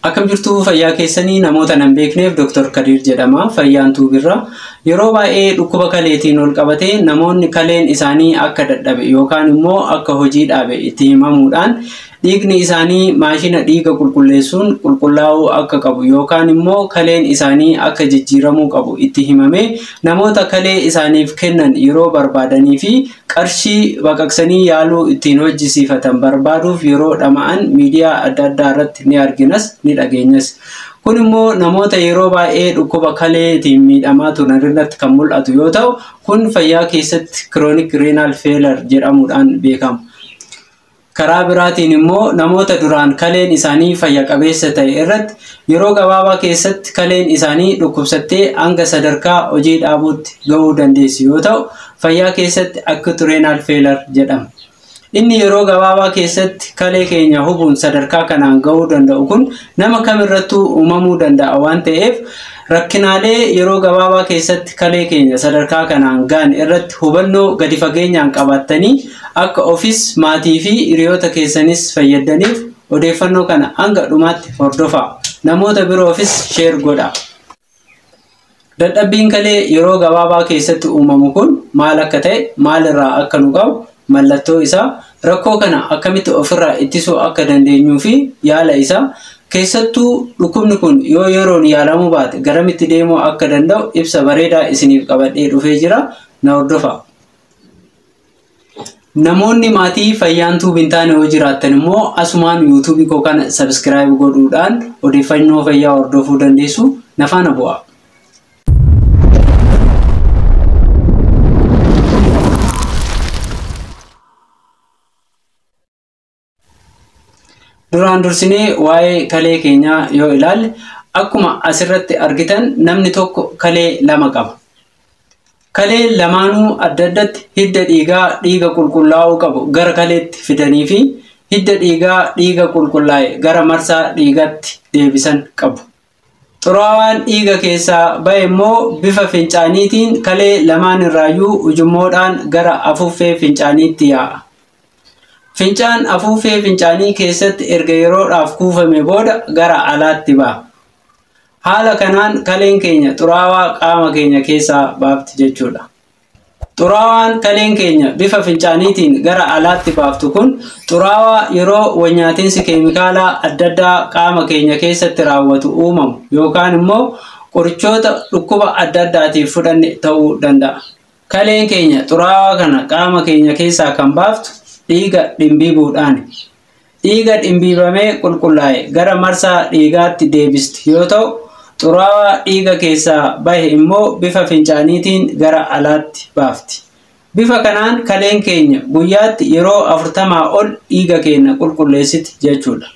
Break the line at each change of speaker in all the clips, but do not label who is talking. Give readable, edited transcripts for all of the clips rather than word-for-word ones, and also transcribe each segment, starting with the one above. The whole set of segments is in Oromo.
Akkam jirtu fayyaa keessanii namoota nan beekneef Dr. Kadir jedhama. Fayyaan Tuubirraa. Yeroo baay'ee dhukkuba kaleetiin ol qabatee namoonni kaleen isaanii akka dadhabe yookaan immoo akka hojii dhaabe itti himamuudhaan dhiigni isaanii maashina dhiiga qulqulleessuun qulqullaa'uu akka qabu yookaan immoo kaleen isaanii akka jijjiiramuu qabu itti himamee namoota kalee isaaniif kennan yeroo barbaadanii fi qarshii baqaqsanii yaaluu ittiin hojjisiifatan barbaaduuf yeroo dhama'an miidiyaa adda addaa irratti ni arginas ni dhageenyas. Kun immoo namoota yeroo baay'ee dhukkuba kaleetiin miidhamaa turan irratti kan mul'atu yoo ta'u, kun fayyaa keessatti chronic renal failure jedhamuudhaan beekama. Karaa biraatiin immoo namoota duraan kaleen isaanii fayya qabeessa ta'e irratti yeroo gabaabaa keessatti kaleen isaanii dhukkubsattee hanga sadarkaa hojii dhaabuutti gahuu dandeessu yoo ta'u, fayyaa keessatti acute renal failure jedhama. Inni yeroo gabaabaa keessatti kalee keenya hubuun sadarkaa kanaan gahuu danda'u kun nama kamirrattuu uumamuu danda'a waan ta'eef rakkinaalee yeroo gabaabaa keessatti kalee keenya sadarkaa kanaan gahan irratti hubannoo gadi fageenyaan qabaattanii akka ofis maatii fi hiriyoota keessanis fayyadaniif odeeffannoo kana hanga dhumaatti hordofaa. Namoota biroofis sheer godhaa. Dadhabbiin kalee yeroo gabaabaa keessatti uumamu kun maal akka ta'e, maalirraa akka nu qabu, mallattoo isaa, rakkoo kana akkamitti ofirraa ittisuu akka dandeenyuu fi yaala isaa, keessattuu dhukkubni kun yoo yeroon yaalamuu baate garamitti deemuu akka danda'u ibsa bareedaa isiniif qabadhee dhufee jira. Na hordofaa. Namoonni maatii Fayyaan Tuub hin taane yoo jiraattan immoo asumaan yuutuubii koo kana sabiskiraayib godhuudhaan odeeffannoo fayyaa hordofuu dandeessu. Na faana bu'aa. Duraan dursinee waa'ee kalee keenyaa yoo ilaalle akkuma asirratti argitan namni tokko kalee lama qaba. Kaleen lamaanuu adda addatti hidda dhiigaa dhiiga qulqullaa'uu qabu gara kaleetti fidanii fi hidda dhiigaa dhiiga qulqullaa'e gara marsaa dhiigatti deebisan qabu. Xuraawaan dhiiga keessaa ba'e immoo bifa fincaaniitiin kalee lamaan irraayyuu ujummoodhaan gara afuuffee fincaaniitti yaa'a. Fincaan afuuffee fincaanii keessatti erga yeroodhaaf kuufame booda gara alaatti ba'a. Haala kanaan kaleen keenya xuraawaa qaama keenya keessaa baafti jechuudha. Xuraawaan kaleen keenya bifa fincaaniitiin gara alaatti baaftu kun xuraawaa yeroo walnyaatinsi keemikaalaa adda addaa qaama keenya keessatti raawwatu uumamu yookaan immoo qorichoota dhukkuba adda addaatiif fudhanne ta'uu danda'a. Kaleen keenya xuraawaa kana qaama keenya keessaa kan baaftu dhiiga dhimbiibuudhaani. Dhiiga dhimbiibamee qulqullaa'e gara marsaa dhiigaatti deebisti yoo ta'u, xuraawaa dhiiga keessaa bahe immoo bifa fincaaniitiin gara alaatti baafti. Bifa kanaan kaleen keenya guyyaatti yeroo 40 ol dhiiga keenya qulqulleessiti jechuudha.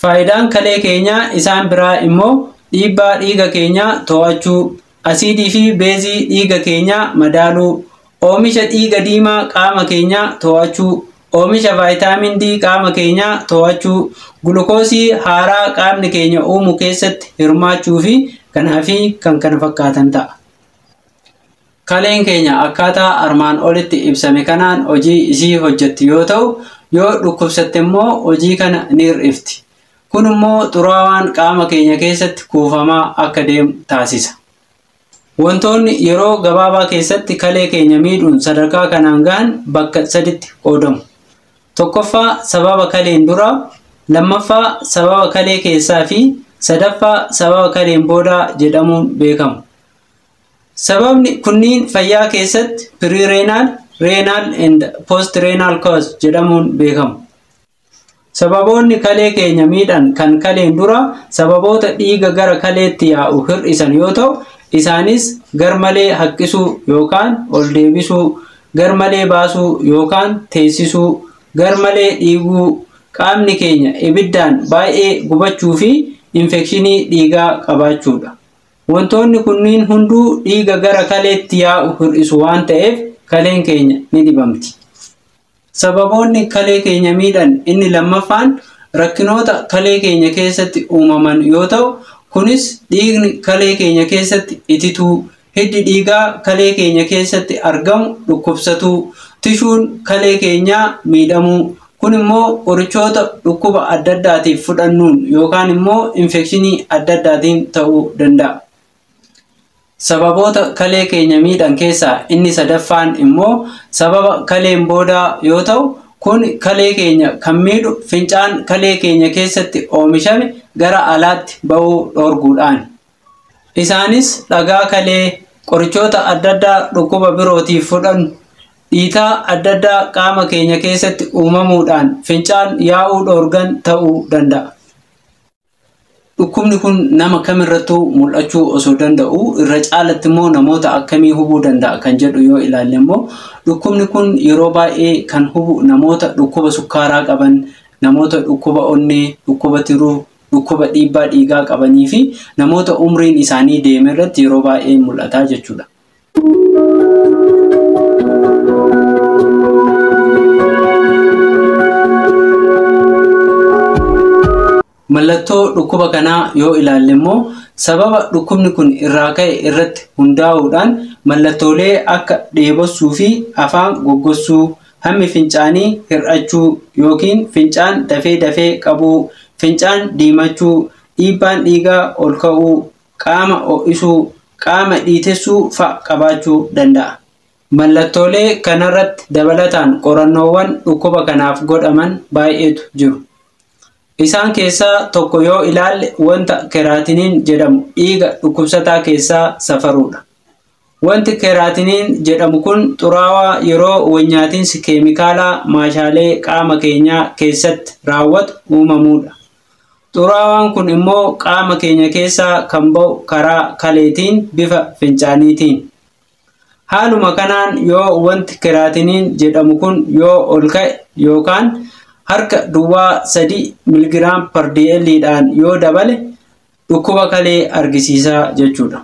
Faayidaan kalee keenyaa isaan biraa immoo dhiibbaa dhiiga keenyaa to'achuu, asiidii fi beezii dhiiga keenyaa madaaluu, oomisha dhiiga diimaa qaama keenyaa to'achuu, oomisha vaayitaamin D qaama keenyaa to'achuu, gulukoosii haaraa qaamni keenya uumu keessatti hirmaachuu fi kanaa fi kan kana fakkaatan ta'a. Kaleen keenya akkaataa armaan olitti ibsame kanaan hojii isii hojjetti yoo ta'u, yoo dhukkubsatte immoo hojii kana ni hir'ifti. Kun immoo xuraawaan qaama keenya keessatti kuufamaa akka deemu taasisa. Wantoonni yeroo gabaabaa keessatti kalee keenya miidhuun sadarkaa kanaan gahan bakka saditti qoodamu. Tokkoffaa sababa kaleen duraa, lammaffaa sababa kalee keessaa fi sadaffaa sababa kaleen boodaa jedhamuun beekamu. Sababni kunniin fayyaa keessatti pre-renal, renal and post-renal cause jedhamuun beekamu. Sababoonni kalee keenya miidhan kan kaleen dura sababoota dhiiga gara kaleetti yaa'u hir'isan yoo ta'u, isaanis garmalee haqqisuu yookaan ol deebisuu, garmalee baasuu yookaan teessisuu, garmalee dhiiguu, qaamni keenya ibiddaan baay'ee gubachuu fi infekshinii dhiigaa qabaachuudha. Wantoonni kunniin hunduu dhiiga gara kaleetti yaa'u hir'isu waan ta'eef kaleen keenya ni dhibamti. Sababoonni kalee keenya miidhan inni lammaffaan rakkinoota kalee keenya keessatti uumaman yoo ta'u, kunis dhiigni kalee keenya keessatti itituu, hiddi dhiigaa kalee keenya keessatti argamu dhukkubsatuu, tishuun kalee keenyaa miidhamuu, Kun immoo qorichoota dhukkuba adda addaatiif fudhannuun yookaan immoo infekshinii adda addaatiin ta'uu danda'a. Sababoota kalee keenya miidhan keessaa inni sadaffaan immoo sababa kaleen boodaa yoo ta'u, kun kalee keenya kan miidhu fincaan kalee keenya keessatti oomishame gara alaatti ba'uu dhoorguudhaan. Isaanis dhagaa kalee, qorichoota adda addaa dhukkuba birootiif fudhannu, dhiitaa adda addaa qaama keenya keessatti uumamuudhaan fincaan yaa'uu dhoorgan ta'uu danda'a. Dhukkubni kun nama kamirrattuu mul'achuu osoo danda'u irra caalatti immoo namoota akkamii hubuu danda'a kan jedhu yoo ilaalle immoo dhukkubni kun yeroo baay'ee kan hubu namoota dhukkuba sukkaaraa qaban, namoota dhukkuba onnee, dhukkuba tiruu, dhukkuba dhiibbaa dhiigaa qabanii fi namoota umriin isaanii deeme irratti yeroo baay'ee mul'ata jechuudha. Mallattoo dhukkuba kanaa yoo ilaalle immoo sababa dhukkubni kun irraa ka'e irratti hundaa'uudhaan mallattoolee akka dheebossuu fi afaan goggogsuu, hammi fincaanii hir'achuu yookiin fincaan dafee dafee qabuu, fincaan diimachuu, dhiibbaan dhiigaa ol ka'uu, qaama ho'isuu, qaama dhiitessuu fa'a qabaachuu danda'a. Mallattoolee kanarratti dabalataan qorannoowwan dhukkuba kanaaf godhaman baay'eetu jiru. Isaan keessaa tokko yoo ilaalle wanta keraatiniin jedhamu dhiiga dhukkubsataa keessaa safaruudha. Wanti keraatiniin jedhamu kun xuraawaa yeroo walnyaatiinsi keemikaalaa maashaalee qaama keenyaa keessatti raawwatu uumamuudha. Xuraawaan kun immoo qaama keenya keessaa kan ba'u karaa kaleetiin bifa fincaaniitiin. Haaluma kanaan yoo wanti keraatiniin jedhamu kun yoo ol ka'e yookaan harka duwwaa 3 miligiraam per dl dhaan yoo dabale dhukkuba kalee argisiisaa jechuudha.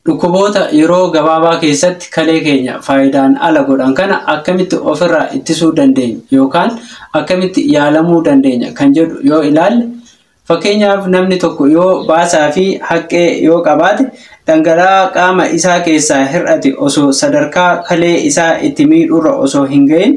Dhukkuboota yeroo gabaabaa keessatti kalee keenya faayidaan ala godhan kana akkamitti ofirraa ittisuu dandeenya yookaan akkamitti yaalamuu dandeenya kan jedhu yoo ilaalle, fakkeenyaaf namni tokko yoo baasaa fi haqqee yoo qabaate dhangala'aa qaama isaa keessaa hir'ate osoo sadarkaa kalee isaa itti miidhurra osoo hin gahin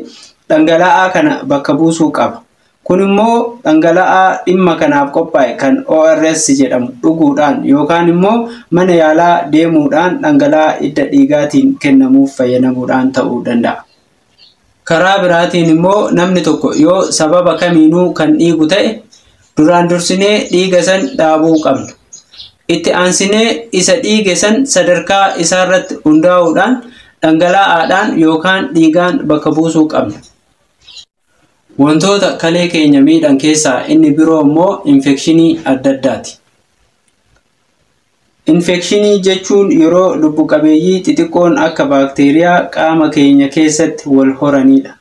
dhangala'aa kana bakka buusuu qaba. Kun immoo dhangala'aa dhimma kanaaf qophaa'e kan ORS jedhamu dhuguudhaan yookaan immoo mana yaalaa deemuudhaan dhangala'aa hidda dhiigaatiin kennamuuf fayyadamuudhaan ta'uu danda'a. Karaa biraatiin immoo namni tokko yoo sababa kamiinuu kan dhiigu ta'e duraan dursinee dhiiga san dhaabuu qabna. Itti aansinee isa dhiige san sadarkaa isaarratti hundaa'uudhaan dhangala'aadhaan yookaan dhiigaan bakka buusuu qabna. Wantoota kalee keenya miidhan keessaa inni biroo immoo infekshinii adda addaati. Infekshinii jechuun yeroo lubbu qabeeyyii xixiqqoon akka baakteeriyaa qaama keenya keessatti wal horanidha.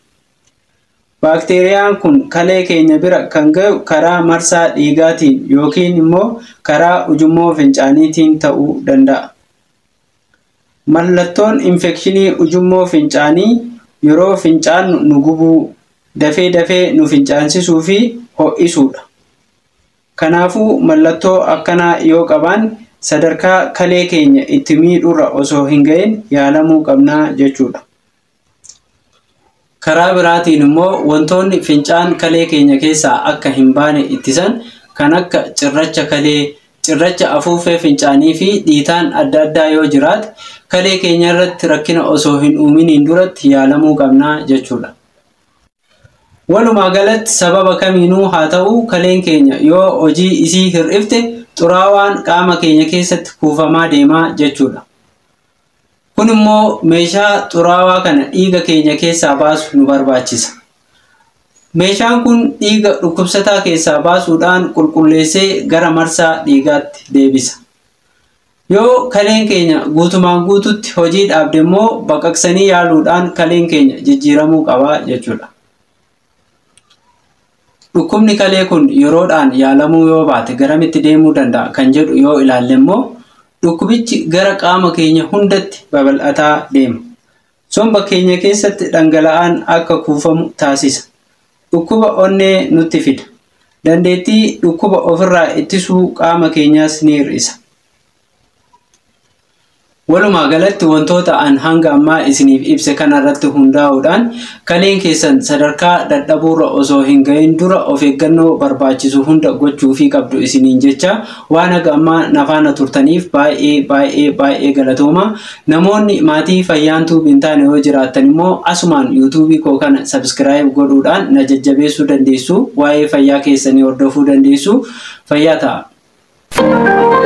Baakteeriyaan kun kalee keenya bira kan gahu karaa marsaa dhiigaatiin yookiin immoo karaa ujummoo fincaaniitiin ta'uu danda'a. Mallattoon infekshinii ujummoo fincaanii yeroo fincaannu nu gubuu, dafee dafee nu fincaansisuu fi ho'isuudha. Kanaafuu mallattoo akkanaa yoo qabaanne sadarkaa kalee keenya itti miidhurra osoo hin gahin yaalamuu qabnaa jechuudha. Karaa biraatiin immoo wantoonni fincaan kalee keenya keessaa akka hin baane ittisan kan akka cirracha kalee, cirracha afuuffee fincaanii fi dhiitaan adda addaa yoo jiraate kalee keenya irratti rakkina osoo hin uuminiin duratti yaalamuu qabnaa jechuudha. Walumaa galatti sababa kamiinuu haa ta'u kaleen keenya yoo hojii isii hir'ifte xuraawaan qaama keenya keessatti kuufamaa deemaa jechuudha. Kun immoo meeshaa xuraawaa kana dhiiga keenya keessaa baasu nu barbaachisa. Meeshaan kun dhiiga dhukkubsataa keessaa baasuudhaan qulqulleessee gara marsaa dhiigaatti deebisa. Yoo kaleen keenya guutumaan guututti hojii dhaabde immoo baqaqsanii yaaluudhaan kaleen keenya jijjiiramuu qaba jechuudha. Dhukkubni kalee kun yeroodhaan yaalamuu yoo baate garamitti deemuu danda'a kan jedhu yoo ilaalle immoo dhukkubichi gara qaama keenya hundatti babal'ataa deema. Somba keenya keessatti dhangala'aan akka kuufamu taasisa. Dhukkuba onnee nutti fida. Dandeettii dhukkuba ofirraa ittisuu qaama keenyaas ni hir'isa. Walumaa galatti wantoota an hanga ammaa isiniif ibse kanarratti hundaa'uudhaan kaleen keessan sadarkaa dadhabuurra osoo hin gahin dura of eeggannoo barbaachisu hunda gochuufii qabdu isiniin jecha waan haga ammaa na faana turtaniif baay'ee baay'ee baay'ee galatooma. Namoonni maatii Fayyaan Tube hin taane yoo jiraattan immoo asumaan yuutuubii koo kana subscribe godhuudhaan na jajjabeessuu dandeessu. Waa'ee fayyaa keessanii hordofuu dandeessu. Fayyaa ta'a.